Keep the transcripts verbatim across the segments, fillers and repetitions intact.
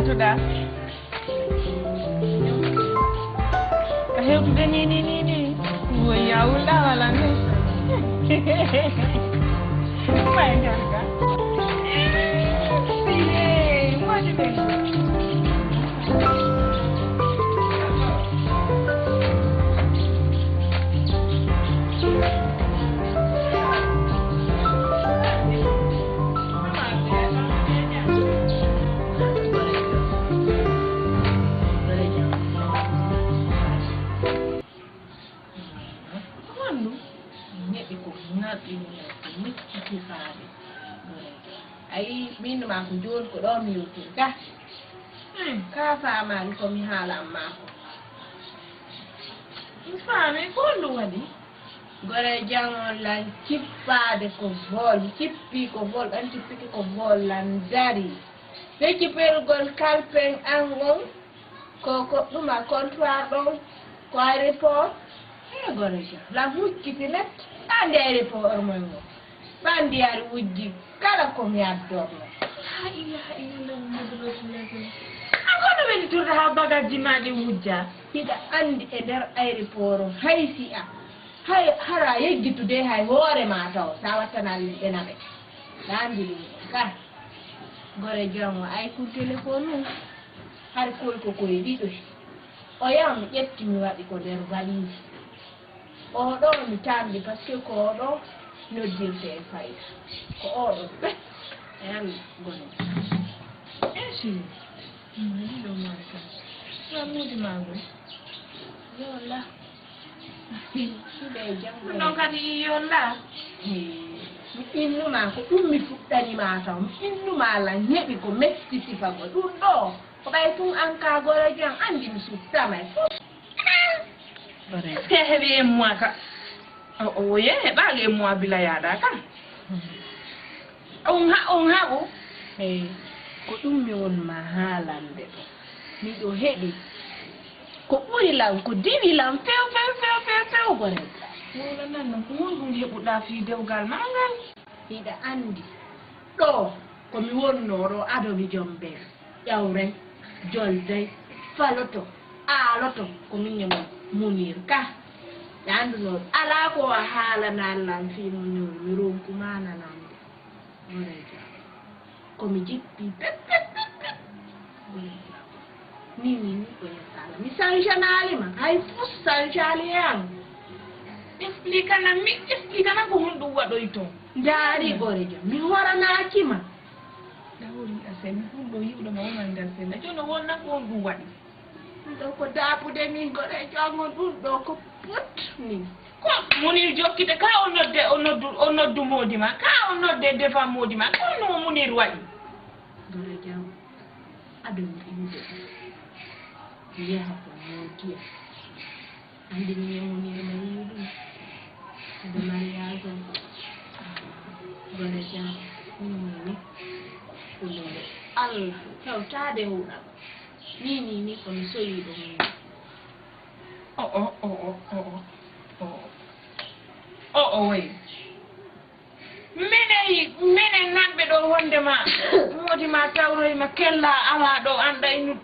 Tuɗa. Ka hewtude ni, ni, ni, ni. Woy, ya wulla wala ni. May garga. Eh, eh, moƴƴude. Honɗum? Neɗɗo ko ŋalɗi, ko mecci sifaade. Ayi, min ma ko jooni ko ɗo mi yewtiri ka. Hmm, ka faamaali ko mi haalan ma ko. Mi faami, ko honɗum waɗi? Gore jam on lan cippaade ko vol, cippi ko vol, ɗan cippiti ko vol lan dari. Fecci perugol kalpen an on, ko, ko ɗum a comptoir ɗon, ko aéroport. He gore jam, lan hucciti net, andi aéroport mon on. Ɓandi ari wujji kala ko mi addorno. La ilaha illallah Muhammadu Rasulullah. An ko no weli torta ha bagajji ma ɗin wujja? Hiɗa andi e nder aéroport hay si a, hay hara yejjitude hay hoore ma taw, sa wattana yimɓe naɓe. Ɗa andi ɗum ka. Gore jam o ay kun téléphone mum. Hari koy ko koye ɗiɗo. O yaw mi ƴetti mi waɗi ko nder valise. Oɗo mi tamdi parce que ko oɗo noddirte e fayda. Ko oɗo pet. E an goni. Eh, chéri. Mali ɗo mari kam. Ramude ma goni. Yo la. Ɗum ɗon kadi yo la. Mi innuma ko ɗum mi fuɗɗanima taw. Mi innuma la neɓi ko metti sifagol. Ɗum ɗo. Ko ɓay tun an ka gorojo an andi mi suttama e fof. Est-ce que heɓi e moi ka? O, o ye heɓaali e moi bila yaada ka. On ha, on haɓu. Hey, ko ɗum mi won ma haalande ɗo. Miɗo heɗi. Ko ɓuri lan, ko diwi lan few, few, few, few, few, gorel. Wowla nan non, ko honɗum heɓuɗa fii dewgal ma ngal? Hiɗa andi, ɗo ko mi wonnoo ɗo ado mi jombee. Ƴawray, jolday, faloto, aaloto, ko min e mon Munir ka. Ɓe annduno alaa ko a haalana lan fii Munir, mi ronku ma nanande. Gorel jam. Ko mi jippi pep, pep, pep, pep. Gorel jam. Ni, ni, ni, ko yesala. Mi sancanaali ma. Hay fus sancaali e an. Explique na mi, explique na ko honɗum waɗoy ton. Ndaari gorel jam. Mi horanaaki ma. Dawri a seni, ɗum ɗo yi'uɗo ma wonani nder sella. Jooni o wonna ko on ɗum waɗi. Ɗum ɗo ko daabude min goɗe jongo, ɗum ɗo ko put min. Ko Munir jokkite, ka o nodde, o noddu, o noddu moodi ma, ka o nodde defa moodi ma, ko no Munir waɗi. Goɗe jam, adon iwde. Mi yaha ko moodiya. Anndi mi yemunii no yiɗum. Ado mariage on. Goɗe jam. Ɗum woni. Hulunde. Allah. Hewtaade huɗam. Ni, ni, ni ko mi soyi ɗum. O, o, o, o, o, o. O, o, way. Minen, minen nanɓe ɗo wonde ma, moodi ma tawroy ma kella awa ɗo an ɗa inu.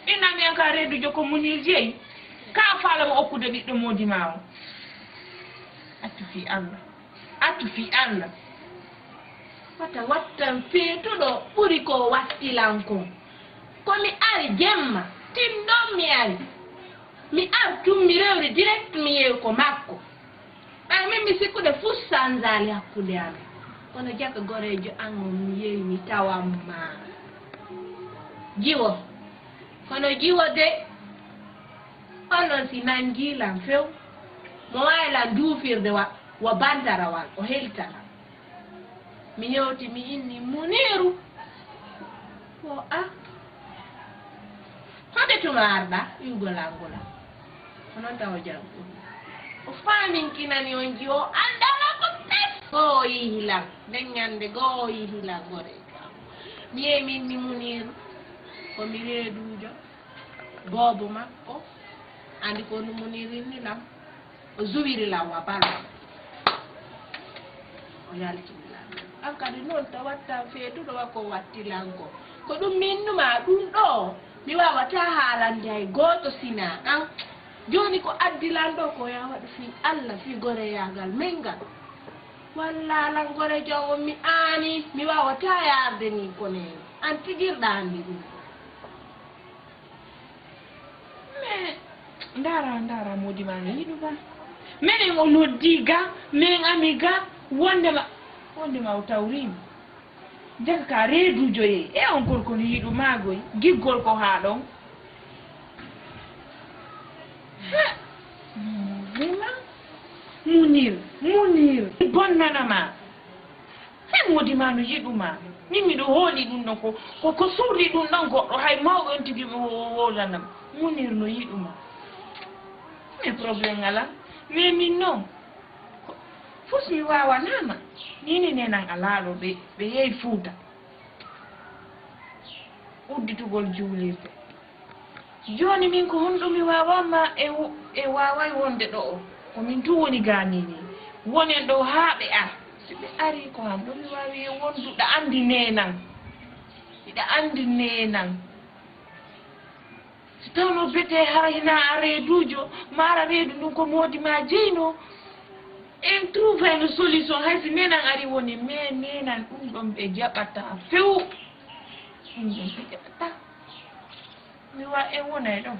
Inami an ka reedujo ko Munir jeyi. Ka faala mo okkude ɓiɗɗo moodi ma o. Accu fii Allah. Accu fii Allah. Wata wattan feetuɗo ɓuri ko wattilan kon. Ko mi ari jemma, tin ɗon mi ari. Mi artum mi rewri direct mi yewi ko makko. Ɓay min mi sikkude fuu sanzaali hakkunde amen. Kono jaka goreejo an on mi yewi mi tawamma. Jiwo. Kono jiwo de, onon si nangii lan few, mo waawi lan duufirde wa, wa bantarawal, o heltalan. Mi yewti, mi inni Muniiru. Ko a? Honde tuma arɗa? Wi'ugol an ngol. Ko non taw o janngu. O faaminkinani on ji, o anndana ko pes. Ko o yihi lan. Nden ñannde goo o yihi lan gore. Mi yehi mi inni Muniiru. Ko mi reeduujo. Boobo makko. Anndi ko no Muniiru inni lan. O zuwiri lan wa balo. O yaltini lan. An kadi non tawat tan feetuɗo wa ko watti lan ko. Ko ɗum mi innuma ɗum ɗo, mi waawataa haalande hay gooto sinaa an. Jooni ko addi lan ɗo ko ya waɗu fii Alla, fii goreyaagal men ngal. Wallaa lan gorejo on mi aani, mi waawataa yaarde nii ko neene. An tigirɗa anndi ɗum. Mais ndaara, ndaara, moodi ma no yiɗu ba. Menen o noddi ga, men ami ga, wondema, wondema o tawriima. Jaka ka reeduujo yehi. E on gorko no yiɗu maagoy. Giggol ko haa ɗon. Ha! Vraiment? Munir, Munir. Bonnana ma. Hay moodi ma no yiɗu ma. Min miɗo hooli ɗum ɗon ko, ko, ko surri ɗum ɗon goɗɗo. Hay mawɓe on tigi mo wo-, wo-, woolanam. Munir no yiɗu ma. Mais problème alaa. Mais min non. Ko, fus mi waawanaama. Nini nenan alaa ɗo ɓe, ɓe yehi Fuuta. Udditugol juulirde. Jooni min ko honɗum mi waawama e wo-, e waaway wonde ɗo o? Ko min tun woni gaanini. Wonen ɗo haa ɓe ar. Si ɓe ari ko han ɗo mi waawi e wondu. Ɗa andi nenan. Hiɗa andi nenan. Si tawno bete hara hina a reeduujo, mara reedu ndun ko moodi ma jeyno. En trouvayno solution, hay si nenan ari woni, mais nenan ɗum ɗon ɓe jaɓata few. Ɗum ɗon ɓe jaɓata. Mi wa en wonay ɗon.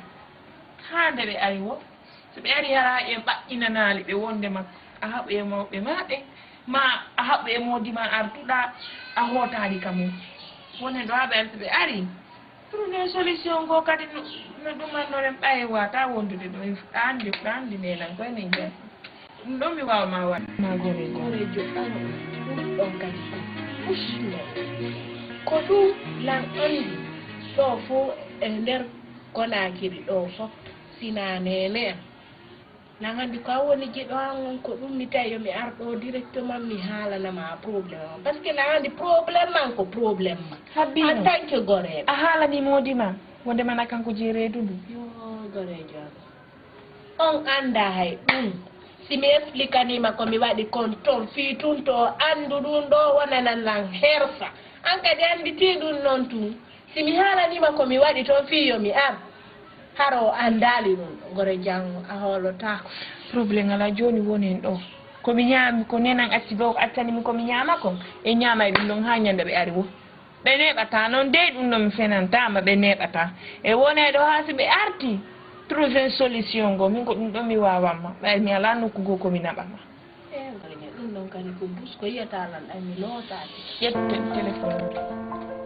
Haa nde ɓe ari wo. So ɓe ari hara en ɓaɗɗinanaali ɓe wonde makko. A haɓoye mawɓe ma ɓe. Ma a haɓɓe e moodi ma artuɗa a hootaali ka mum. Wonen ɗo haa ɓe arti ɓe ari. Trouver solution ngo kadi no, no ɗumannoren ɓaye wata wondude ɗo e ɗa andi, ɗa andi nenan koye min jan. Ɗum ɗo mi waawa ma waɗ. Ma gore go. Gorejo ɗo ɗum ɗon kadi. Usno. Ko ɗum lan andi ɗo fof e nder Konakiri ɗo fof sina nene am. Nan anndi ko a woni giɗo an on, ko ɗum mi tawi yo mi ar ɗo directement mi haalana ma problème am. Parce que nan anndi problème an ko problème ma. Habbino. En tant que goreeɓe. A haalani moodi ma, wonde mana kanko jeyi reedu ndu. Yo goreejo an. On annda hay ɗum. Si mi explikanima ko mi waɗi kon ton, fii tun to anndu ɗum ɗo wonanan lan hersa. An kadi annditi ɗum non tun. Si mi haalanima ko mi waɗi toon fii yo mi ar, hara o anndaali ɗum, gore janngo a hoolotaako. Problème alaa, jooni wonen ɗo. Ko mi ñaami, ko nenan acci ɗo, ko accani mi ko mi ñaama kon. E ñaama e ɗum ɗon haa ñande ɓe ari wo. Ɓe neeɓataa noon dey, ɗum ɗon mi fenantaama, ɓe neeɓataa. E wonee ɗo haa si ɓe arti, trouver solution ngo, min ko ɗum ɗon mi waawanma. Ɓay mi alaa nokku goo ko mi naɓama. Eey, ngoyne, ɗum ɗon kadi ko bus, ko yiyataa lan, ay mi lootaaki. Ƴetten téléphone.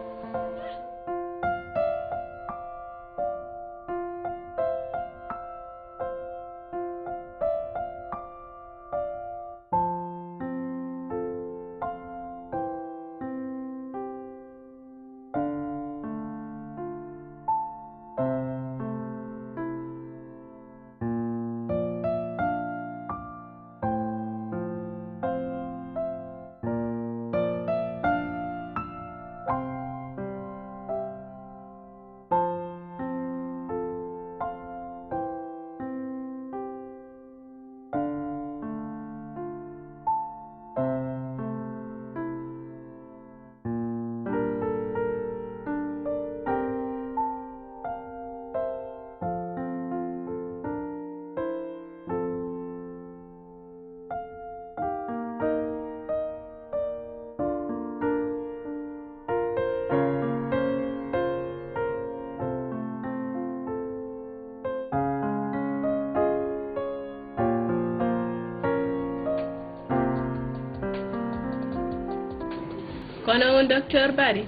Kono on docteur Bari?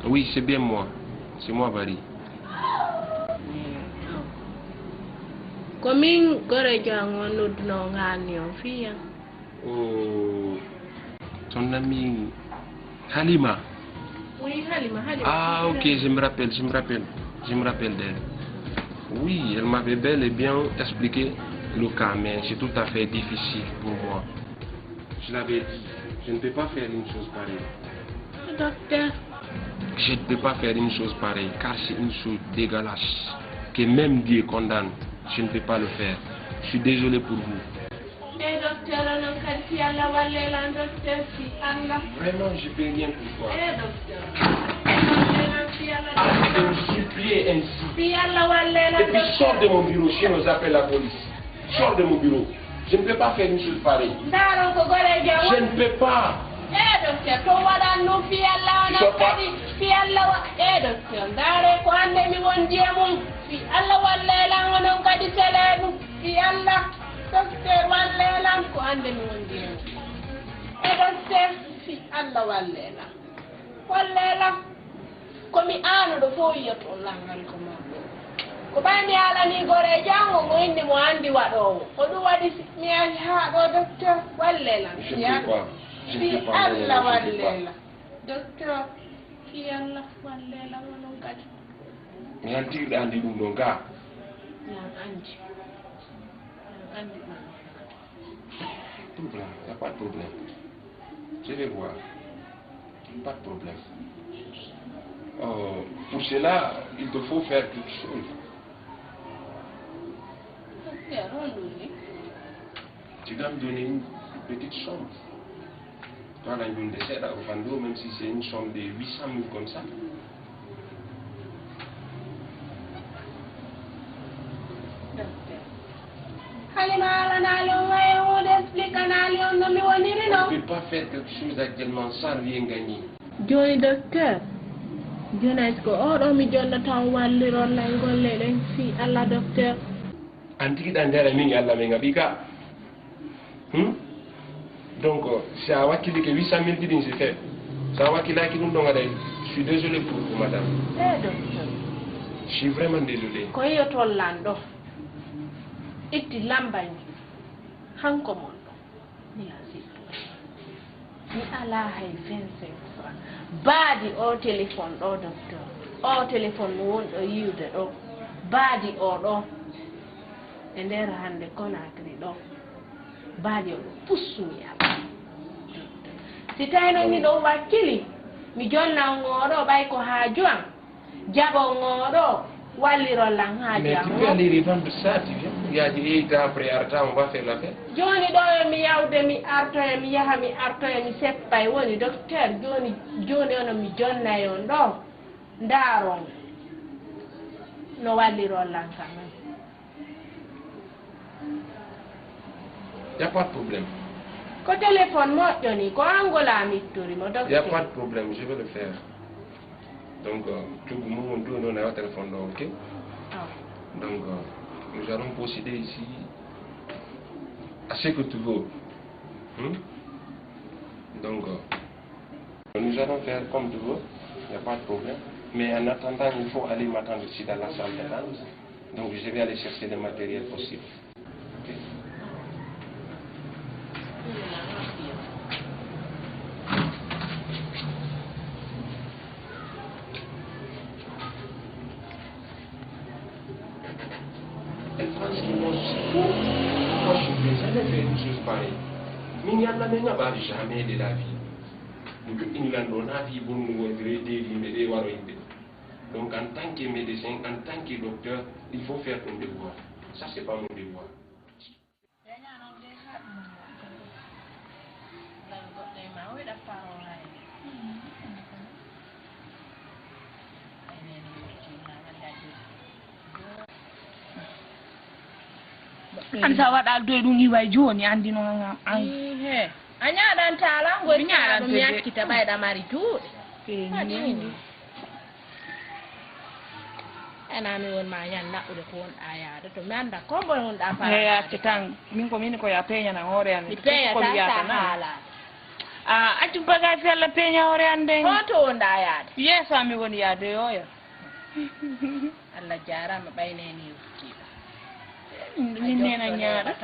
Oui, c'est bien moi. C'est moi, Bari. Ko min gorejo an on noddunoo ngaanni on fii an. Oh, ton ami Halima. Oui, Halima, Halima. Ah, ok, je me rappelle, je me rappelle. Je me rappelle d'elle. Oui, elle m'avait bel et bien expliqué le cas, mais c'est tout à fait difficile pour moi. Je l'avais dit, je ne peux pas faire une chose pareille. Docteur. Je ne peux pas faire une chose pareille, car c'est une chose dégueulasse, que même Dieu condamne. Je ne peux pas le faire. Je suis désolé pour vous. E docteur, onon kadi, si Allah wallee lan, docteur, si Allah. Vraiment, je peux rien pour toi. E docteur. De me supplier ainsi. Si Allah walle lan. Et puis sors de mon bureau, sinon j'appelle la police. Sors de mon bureau. Je ne peux pas faire une chose pareille. Ndaron ko gore jam. Je ne peux pas. E docteur, to waɗan ɗum fi Allah onon kadi. Fi Allah wa e docteur, ndaare ko hannde mi wondi e mum. Fi Allah walle lan onon kadi sele ɗum. Fi Allah, docteur walle lan ko hannde mi wondi e mum. E docteur, fi Allah walle lan. Walle lan. Ko mi aanuɗo fof yiyat on lanngal ko mon ɗo. Ko ɓay mi alani gore e janngo ngo inni mo anndi waɗoowo. Ko ɗum waɗi si mi ari haa ɗo docteur, walle lan. Je ne peux pas. Je ne peux pas. Allah walle lan. Docteur, fi Allah walle lan onon kadi. Mi an tigi ɗa anndi ɗum ɗon ka. Mi an anndi. Mi an anndi ɗum. Problème, y a pas de problème. Je vais voir. Pas de problème. Euh, pour cela, il te faut faire quelque chose. Docteur, on nous dit. Tu dois me donner une petite somme. Toi, là, une de ces, là, au fond, même si c'est une somme de huit cent mille comme ça. Docteur. Halima alanaali on waye huunde, explique anaali on no mi woniri non. On ne peut pas faire quelque chose actuellement sans rien gagner. Jooni docteur, jooni est-ce que oɗo mi jonnata on walliron lan golle ɗen fii Allah docteur? An tigi ɗan dara min Allah men ngaɓi ka. Hmm? Donc, euh, si a wakkilike huit cent mille ɗin, c'est fait. Si a wakkilaki ɗum ɗon, aɗa, je suis désolé pour vous, madame. Eh, docteur. Je suis vraiment désolé. Ko yo tollan ɗo. Itti lamba ni. Hanko mon ɗo. Mi asittu. Mi alaa hay vingt-cinq francs. Baadi o téléphone ɗo, docteur. O téléphone mo wonɗo yiwde ɗo. Baadi o ɗo. E nder hannde Conakry ɗo. Baadi o ɗo pussumi yalla. Si tawi noon miɗo wakkili, mi jonna on oo ɗo ɓay ko haaju am. Jaɓo on oo ɗo, walliro lan haaju am. Mais tu peux aller revendre ça, tu viens. Il y a des, et après, arrêta, on va faire l'affaire. Jooni ɗo yo mi yawde, mi artoya, mi yaha, mi artoya, mi seppa e woni docteur. Jooni, jooni onon mi jonna e on ɗo. Ndaaron no walliro lan kan. Y a pas de problème. Ko téléphone moƴƴo ni, ko Angola mi ittiri mo, docteur. Y a pas de problème, je vais le faire. Donc, euh, coggu mum on ɗo, non, a téléphone ɗo, ok? Ah. Donc, euh, nous allons procéder ici à ce que tu veux. Hmm? Donc, euh, nous allons faire comme tu veux, il n'y a pas de problème. Mais en attendant, il faut aller m'attendre ici dans la salle d'attente. Donc, je vais aller chercher le matériel possible. Ok. Et franchement, moi, je ne vais jamais faire une chose pareille. Min yalla min ngaɓaali jamais de la vie. Mo joɗɗini lan ɗo na fii bonnugo e reedeeji yimɓe ɗe waro yimɓe. Donc, en tant que médecin, en tant que docteur, il faut faire ton devoir. Ça, c'est pas mon devoir. An sa waɗal doy ɗum iway jooni, anndi noon an. Ii, he. A ñaaɗanta alaa ngoy. Mi ñaaɗanta mi de. Accita ɓayɗa mari juuɗe. Ee, a ɗiini. Ena mi won ma ñan naɓude ko wonɗa yaade to mi annda ko mbo wonɗa faala. Hey, acce tan, min ko min ko ya peñana hoore an. Mi peñata sa haala. A accu bagage yalla peña hoore an den. Hoto wonɗa yaade. Yeeso mi woni yaade yoya. Allah jaaraama ɓay nene yewtitiiɗo. Min nena ñaaɗa.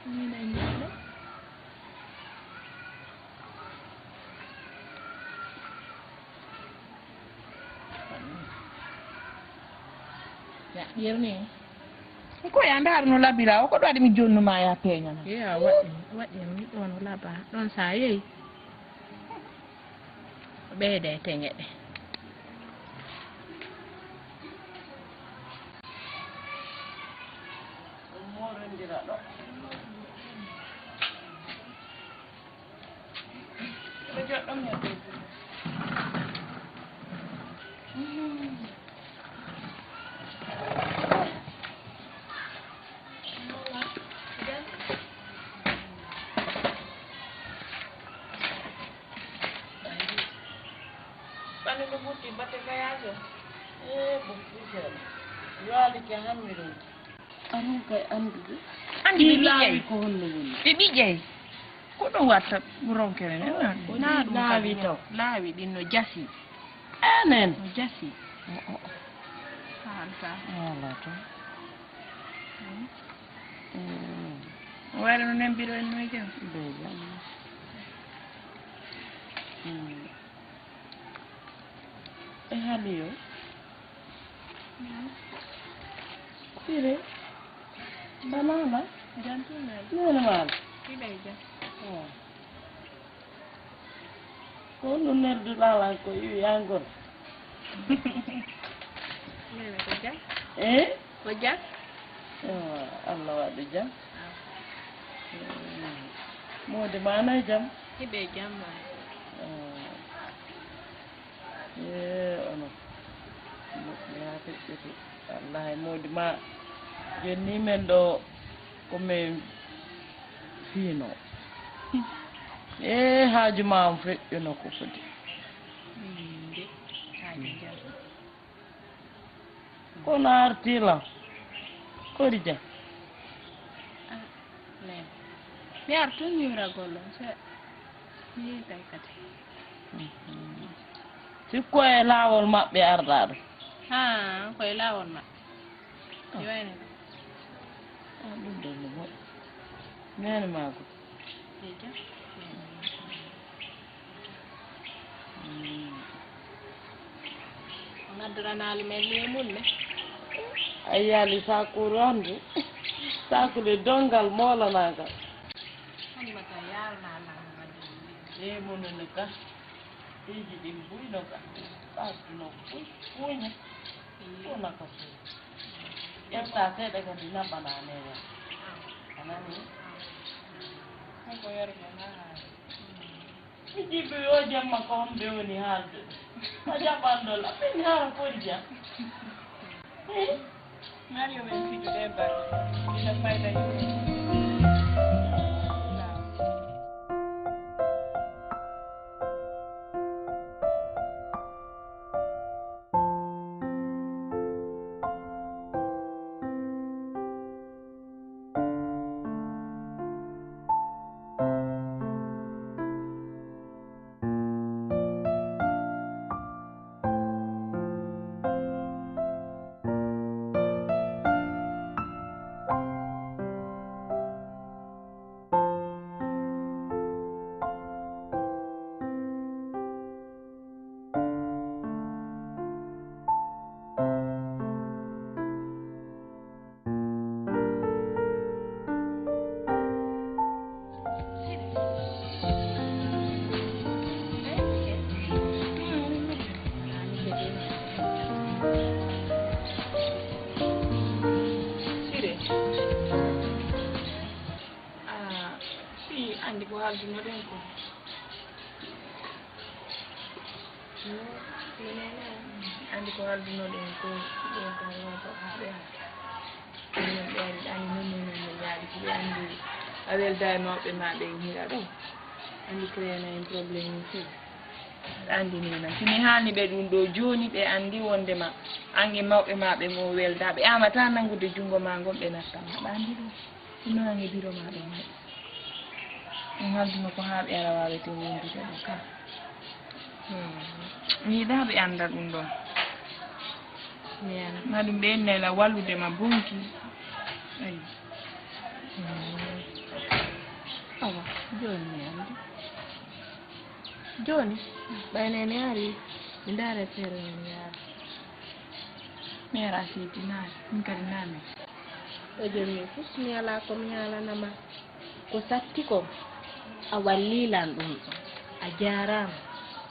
Nena ñaaɗa. Ƴeewni. Ko ya ndaar no labira o ko ɗo waɗi mi jonnuma ya peñana. Eya waɗi waɗi mi ɗon laba ɗon sa yeyi. Ɓeyde e teŋe ɗe. Ɗum moorondira ɗo. Ko joɗɗo mi Ɗo ɓurti batte kayaajo. Eh, ɓurti seeɗa. Yo Ali ke hammi ɗum. Arum kay anndude. Anndi ɓe ɓiƴƴay. Ko honno woni? Ɓe ɓiƴƴay. Ko ɗum watta ronkere nden. Ko naa ɗum laawi taw. Laawi ɗin no jasi. Enen. No jasi. Haal ka. Haala to. Hmm. Hmm. Wayla no nen biro en no jam. Be jam. Hmm. E hali yo. Sire. Banana. Jantu men. Nene mal. Ibe jam. Oh. Ko honɗum nelduɗaa lan ko iwi yangol? Nene ko jam. Eh? Ko jam. Yo Allah waɗu jam. Moodi ma ana e jam? Hiɓe jam ma. Ee, ono moƴƴi haa feƴƴiti. Wallahi moodi ma jonni men ɗo ko men fiino. Ee, haaju ma on feƴƴuno ko foti. Kono arti lan kodi jam? Ah, men mi artu ñuuragol on se mi yeytay kadi. Si koye laawol maɓɓe arɗaaɗo? Ha, koye laawol maɓɓe. Iwayne. Ah, ɗum ɗon no moƴƴi. Nene maako. Ejo. Mm. O ngadduranaa lumen leemun ne. A yiyaali saakuru anndu. Saakule donngal moolanaagal. Halimata yaarnaa lan ngaddu. Leemun ne ka. Piiji ɗin buy no ka. Ɓaatu no buy. Kuuña. Ɗum na ko suuɗi. Ƴetta seeɗa kadi naɓɓana neewa. A nani? Ko ko yergo na haali. Mi jiɗɗo yo jemma ko homɓe woni haalde. A jaɓan ɗon a min haara kori jam. Mario men fiɗude bal. Ina fayda yimɓe. Sire. Ah, si anndi ko haaldunoɗen ko. Anndi ko haaldunoɗen ko, ɗen ko woto haa ɓe haalda. Minen ɓe ari, anndi non, minen min yaadi, si ɓe anndi a welda e mawɓe ma ɓen hira ɗo. Anndi créé na en problème ni few. Aɗa anndi ni non. Si mi haalni ɓe ɗum ɗo jooni, ɓe anndi wondema an e mawɓe ma ɓen on welda. Ɓe aamata nanngude junngo ma ngon, ɓe natta ma. Aɗa anndi ɗum. Sinno an e biro ma ɗon waɗi. On halduno ko haa ɓe ara waawete wondude ɗo ka. Hmm. Mi yiɗaa ɓe annda ɗum ɗon. Mi yana. Ma ɗum ɓe nela wallude ma bonki. Ayi. Hmm. Awa, jooni mi anndi. Jooni, ɓayne mi ari, mi ndaara feere mi yaara. Mi ara siiti naari, min kadi naami. Ɗo jooni fof mi alaa ko mi haalana ma. Ko satti ko, a wallii lan ɗum ɗo. A jaaraama.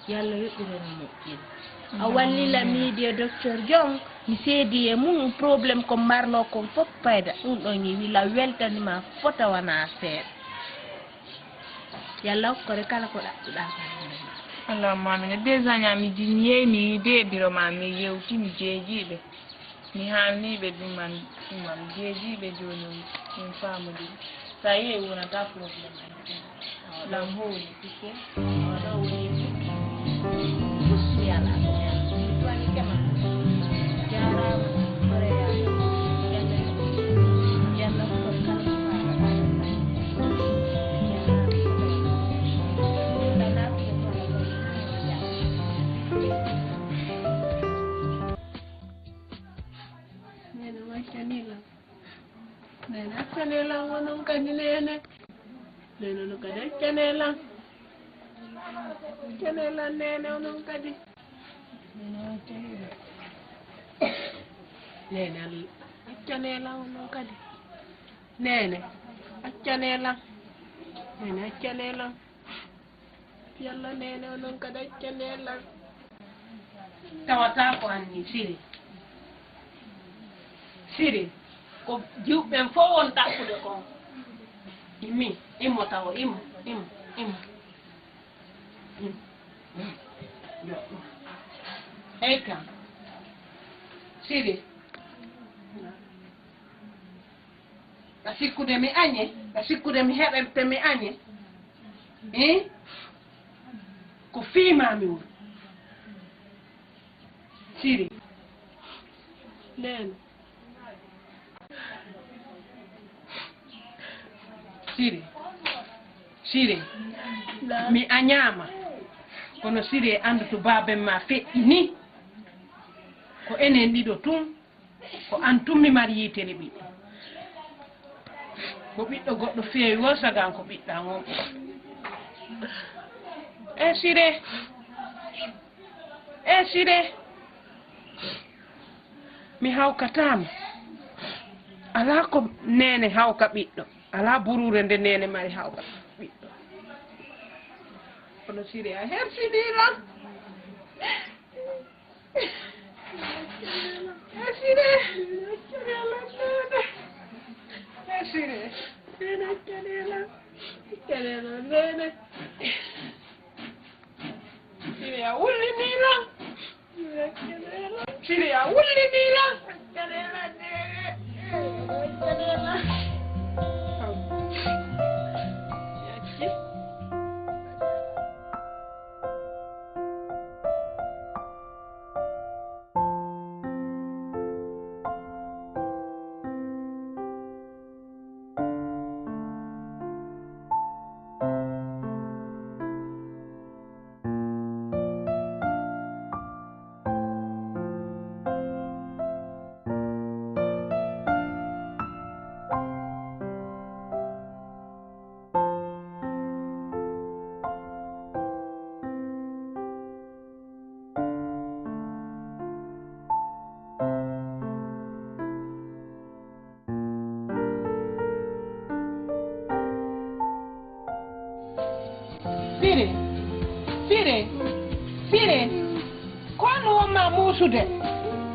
Yo Allah yoɓɓiran moƴƴere. A wallii lan miidi e docteur Jong, mi seedi e mum, problème ko marnoo kon fof payda. Ɗum ɗon mi wila weltani ma fota wonaa seeɗa. Yo Allah hokkore kala ko ɗaɓɓuɗaa ko hande ma. Allahumma amin. Déjà ña mi ji-, mi yeeyni de biro ma, mi yewti, mi jeeji ɓe. Mi haalni ɓe ɗum man, ɗum man, mi jeeji ɓe jooni, min faamodiri. Sa yeeyi wonata problème. Lan hooli, puisque, awa ɗo woni e fuɗɗi. Fus mi Neene, waccanii lan. Neene, accanii lan onon kadi, neene. Neene, onon kadi, accanii lan. Accanii lan, neene, onon kadi. Neene, waccanii lan. Neene, Al-, accanii lan, onon kadi. Neene, accanii lan. Neene, accanii lan. Yalla, neene, onon kadi, accanii lan. Tawata ko anni, Siri. Siri, ko jiwɓe ɓen fof won ɗaɓɓude kon. Immi, immo tawo, immo, immo, immo. Immo. Hey, kam. Siri. Ka sikkude mi añe, ka sikkude mi heɓete mi añe. Eh? Ko fii maa mi woni. Siri. Neene. Siri. Siri. Mi añaama. Kono Siri, anndu to baaben maa feƴƴi ni. Ko enen ɗiɗo tun. Ko an tun mi mari yitere ɓiɗɗo. Ko ɓiɗɗo goɗɗo feewi woo sagan ko ɓiɗɗo an on. E Sire. E Sire. Mi hawkataama. Alaa ko neene hawka ɓiɗɗo. Alaa buruure nde neene mari hawka ɓiɗɗo. Kono Sire a hersinii lan. Esire! Esire! Esire! Esire! Esire! A wullinii lan! Siri, a wullinii lan! Sire, Sire, Sire, ko an wonma muusude?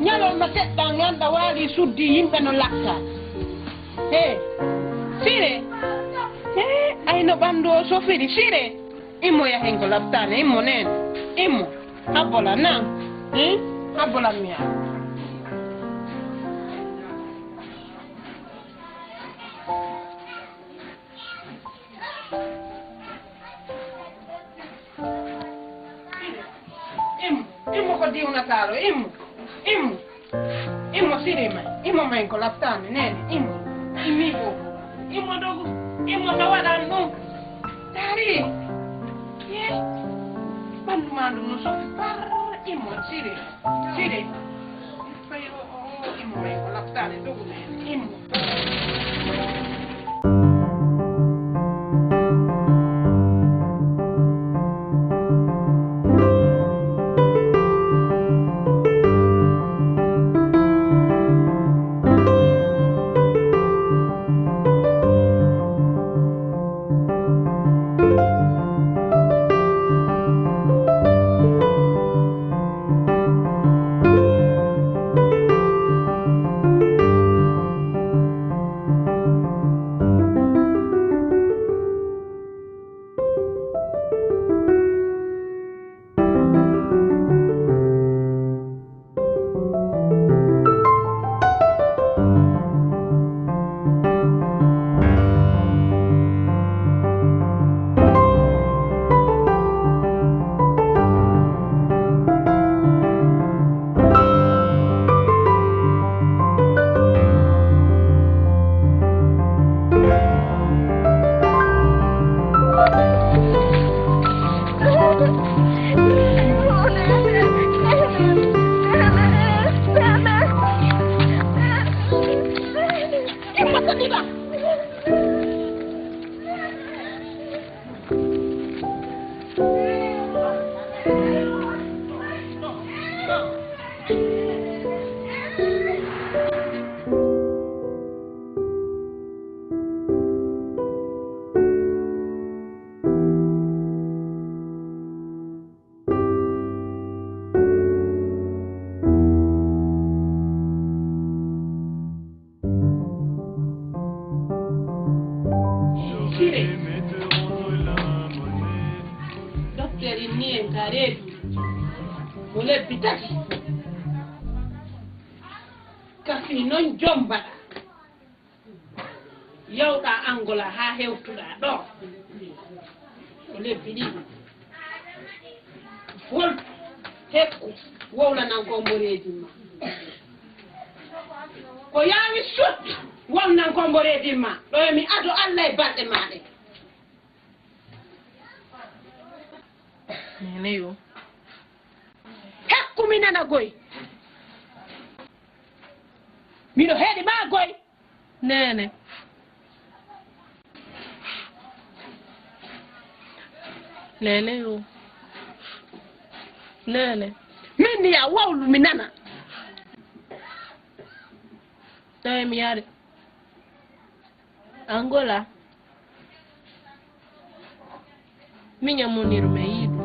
Ñalorma seɗɗa, ngannda waali suddi yimɓe no lakka. He, Sire, he, ay no ɓanndu o sofiri, Sire. Immo yahen ko labtaane, immo neen, immo. Habbola na, hmm? Habbola mi yaa. Immo, immo ko diwnataa ɗo, immo, immo, immo Siri may, immo may ko labtaande, neene, immo, immi ko, immo dogu, immo so waɗan ɗum, taari, ye, ɓanndu maa ndu no sofi par, immo Siri, Siri. Fayi o, o, o, immo, immo, ko labtaade dogu nde, immo. Ni en ka reedu mo lebbi tati. Ka fii non jombaɗa. Yawɗa Angola haa hewtuɗa ɗo. Ko lebbi ɗiɗi. Woltu, hekku, wowlanan ko mboreedi ma. Ko yaawi sut, wowlanan ko mboreedi ma. Ɗo e mi ado Allah e balɗe ma ɗe. Nene yo. Hekku mi nana goy. Miɗo heɗi ma goy. Nene. Nene yo. Nene. Min ni ya wawlu mi nana. Tawi mi yari. Angola. Miña Muniru me yiɗu.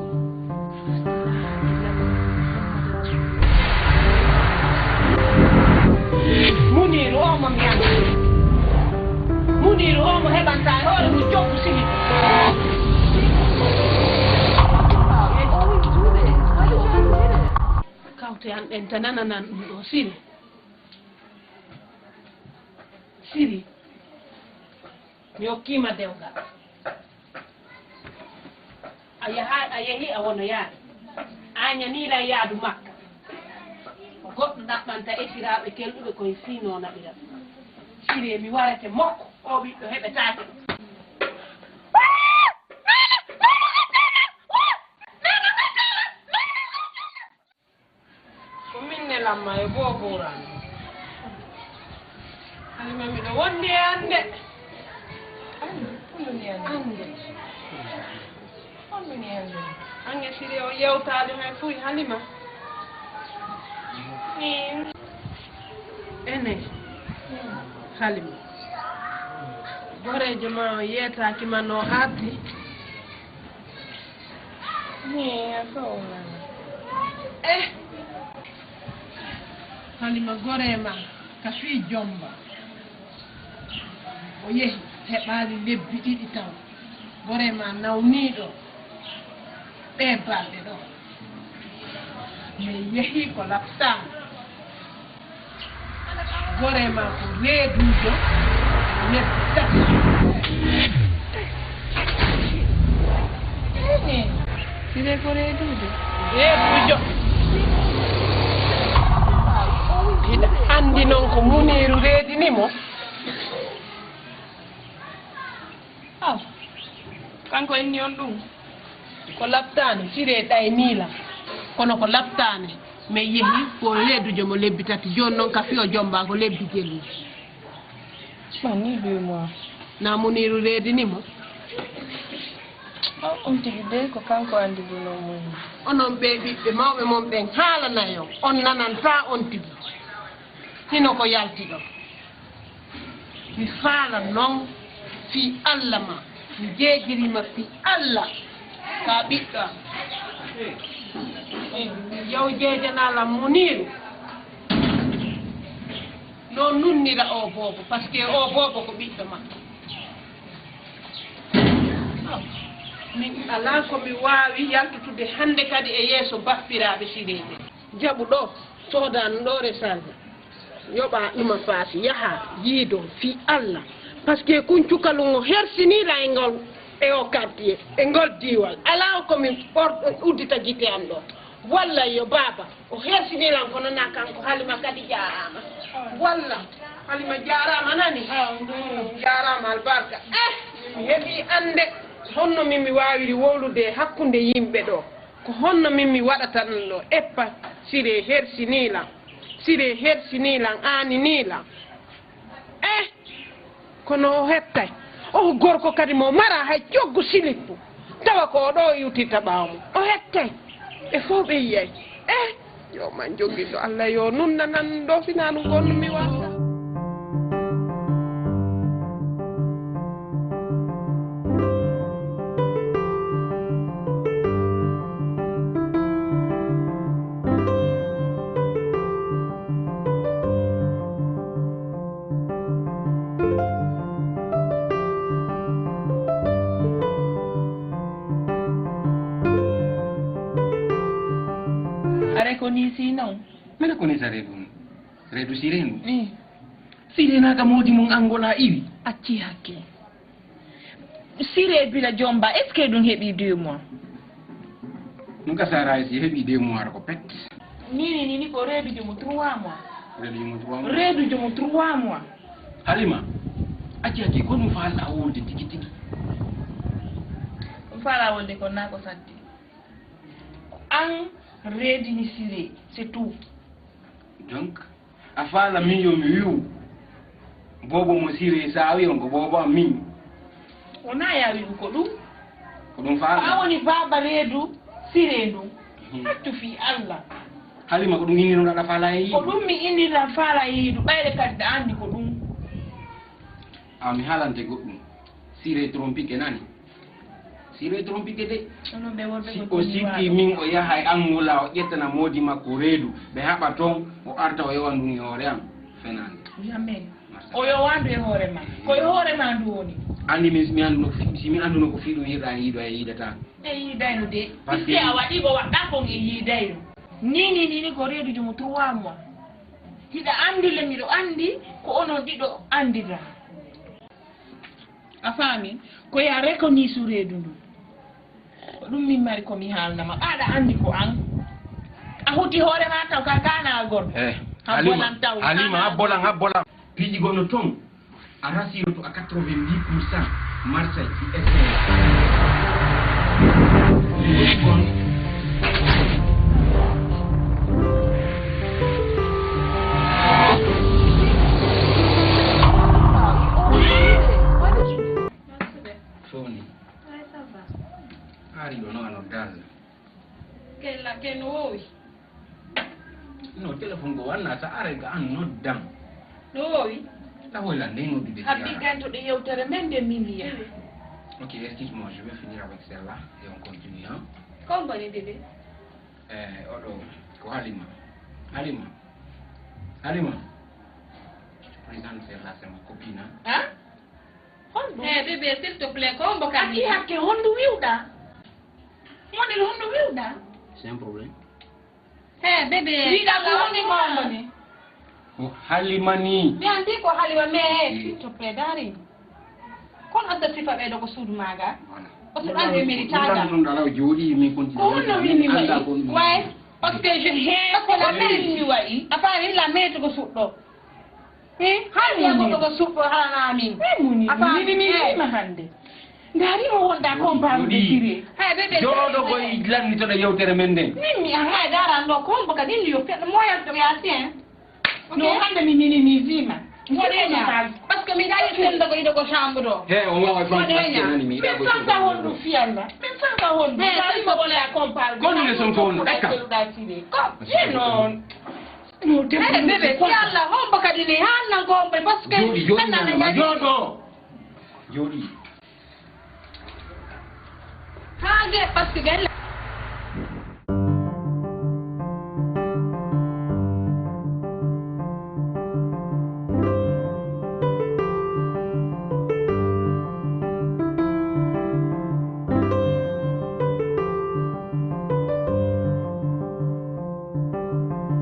Muniru o mo mi andi. Muniru o mo heɓanta e hoore mum jokku sigi. Kawte an ɗen ta nananan ɗum ɗo siri. Siri. Mi hokkii ma dewgal. A yaha, a yehi a wonoyaani. A ñaniila yaadu Makka. Ko goɗɗo ɗaɓɓanta esiraaɓe kelɗuɓe koye fii no naɓira. Siree mi warete mokko, o ɓiɗɗo heɓetaake. Ko min nelamma e booboran. Halima miɗo wondi e annde. Annde. Annde. Honɗum e annde? Annde siri o yewtaade hay fuy Halima. Min. Ene. Halima. Goreejo ma o yeetaaki ma no ardi. Ni a sownama. Eh. Halima goree ma ka fii jomba. O yehi heɓaali lebbi ɗiɗi taw. Goree ma nawniiɗo ɓee balɗe ɗo. Mi yehi ko laptaan. Goree ma ko reeduujo lebbi tati. Sire ko reeduujo. Reeduujo. Hiɗa anndi non ko Muniiru reedini mo? Aw, kanko inni on ɗum. Ko laptaani, siree ɗay nii la. Kono ko laptaani, min yehi ko reedujo mo lebbi tati. Jooni noon ka fii o jombaa ko lebbi jeɗɗi. Ɓan ni deux mois. Na Muniiru reedini mo? Aw, on tigi dey ko kanko anndi ɗum on mum. Onon ɓee ɓiɓɓe mawɓe mon ɓen haalana yo on nanantaa on tigi. Hino ko yalti ɗo. Mi faala non fii Alla ma, mi jeejiriima fii Alla ka ɓiɗɗo am. Yaw jeejanaala Muniiru. No nunnira o boobo, parce que o boobo ko ɓiɗɗo makko. Min alaa ko mi waawi yaltutude hannde kadi e yeeso bappiraaɓe Sireeɓe. Jaɓu ɗo, soodan ɗo recharge. Yoɓa ɗuma paasi, yaha, yiido, fii Alla. Parce que kun cukalun o hersinii la e ngol, e o quartier, e ngol diiwal. Alaa ko mi ɓor-, uddita gite am ɗo. Walla yo baaba, o hersinii lan kono na kanko Halima kadi jaaraama. Walla, Halima jaaraama nani? Jaaraama albarka. Eh, mi heɓii annde honno min mi waawiri wowlude e hakkunde yimɓe ɗo. Ko honno min mi waɗata ɗum ɗo? Eppa, Siree hersinii lan. Siree hersinii lan, aaninii lan. Eh, kono o hettay. O gorko kadi mo mara hay coggu silippu. Tawa ko o ɗo iwtirta ɓaawo mum. O hettay. Ɓe fof ɓe yiyay. Eh, yo man joginɗo Allah yo nunna nan ɗo fina ɗum ko mi wasa. Ni si non. Mbeɗa koni sa reedu ndu. Reedu Siree ndu. Eh. Siree naaka moodi mum Angola iwi. Acci hakke. Siree bila jomba, est-ce que ɗum heɓi deux mois? Ɗum ka Sara si heɓi deux mois ko pet. Nini nini ko reedu jomu trois mois. Reedu jomu trois mois. Reedu jomu trois mois. Halima, acci hakke, ko ɗum faala wolde tigi tigi? Ɗum faala wolde ko naa ko satti. An reedini Siree, c'est tout. Donc, a faala min yo mi wi'u boobo mo Siree saawi on ko boobo am min? Wonaa yaa wi'u ko ɗum. Ko ɗum faala. Ko a woni baaba reedu Siree ndun. Mhm. Accu fii Alla. Halima, ko ɗum innirɗaa faala e yiidu? Ko ɗum mi innirɗaa faala e yiidu, ɓayde kadi ɗa anndi ko ɗum. A mi haalante goɗɗum. Siree trompike nani? Siree trompike de. Onon ɓe worɓe si ko o sikki min o yaha e Angola o ƴettana moodi makko reedu, ɓe haɓa toon, o arta o yowa ndun e hoore am. Fenaande. Jamais. Marsa. O yowa ndu e hoore ma. Ko e hoore ma ndu woni. Anndi min si mi annduno ko fi-, si mi annduno ko fii ɗum yiɗaa en yiido e yiidata. E yiidayno de. Parce que puisque a waɗi ko waɗɗaa kon e yiidayno. Ni, ni, ni, ni ko reedu jomu trois mois. Hiɗa anndi le miɗo anndi ko onon ɗiɗo anndira. A faami? Ko yaa reconnaître reedu ndu. Ko ɗum min mari ko mi haalna ma. Aɗa anndi ko an. A huti hoore ma taw ka kaana a gorko. Eh, a Halima, bolan taw. Halima, a bolan, a bolan. Piiji goɗɗo toon, a rasii to à quatre-vingt-dix pour cent Marseille ci S M. Kon. Fowni. Ari ɗo no a noddaaka. Kella, ke no wowi? Non, téléphone ko wanna sa are ga an noddam. No wowi? La woy la ndey noddude. Habbi ganto de yewtere men de min liya. Ok, excuse-moi, je vais finir avec celle-là et on continue, hein. Combien bébé? Eh, oɗo ko Halima. Halima. Halima. Je te présente celle-là, c'est ma copine, hein. Hein? Honɗum? Eh, bébé, s'il te plaît, ko hombo kam? Aki hakke, honɗum wiwɗa? Model honɗum wiwɗa? C'est un problème. Eh, bébé. Wiɗa ko woni ko hombo ni? Ko Halima ni. Mi andi ko Halima, mais, eh, s'il te plaît, darling. Kono adda sifa ɓe ɗo ko suudu maaga. Voilà. O suudu ande méritaga. Ɗum ɗo ala o jooɗi, min continue. Ko honno winni wayi? Way, parce que je, parce que la mérite mi wayi. A faami la mérite ko suuɗɗo. Eh, hay ya goɗɗo ko suuɗɗo haana amin. Min muni, a faami? Mini mi wiima hannde. Ndaari mo wonda ko mbaamu de siri. Hay bébé. Jooɗo koy lannitoɗo yewtere men nden. Min mi a hay daran ɗo ko hombo kadi ndi yo feɗɗo moyal to yaasi en. No hannde mi mini mi wiima. Moɗeña. Parce que mi ɗawi sendo ko iɗo ko chambre ɗo. He, o wawa fam. Moɗeña. Min fanta honɗum fiyalla. Min fanta honɗum. He, sari mo wala compal. Konu le son ko honɗum ɗakka. Ko, ye non. Hey, bébé, si Allah, hombo kadi ni, han nan ko hombo, parce que jooɗi, jooɗi, nan nan mama, jooɗo. Jooɗi. Haa ge, parce que gelle.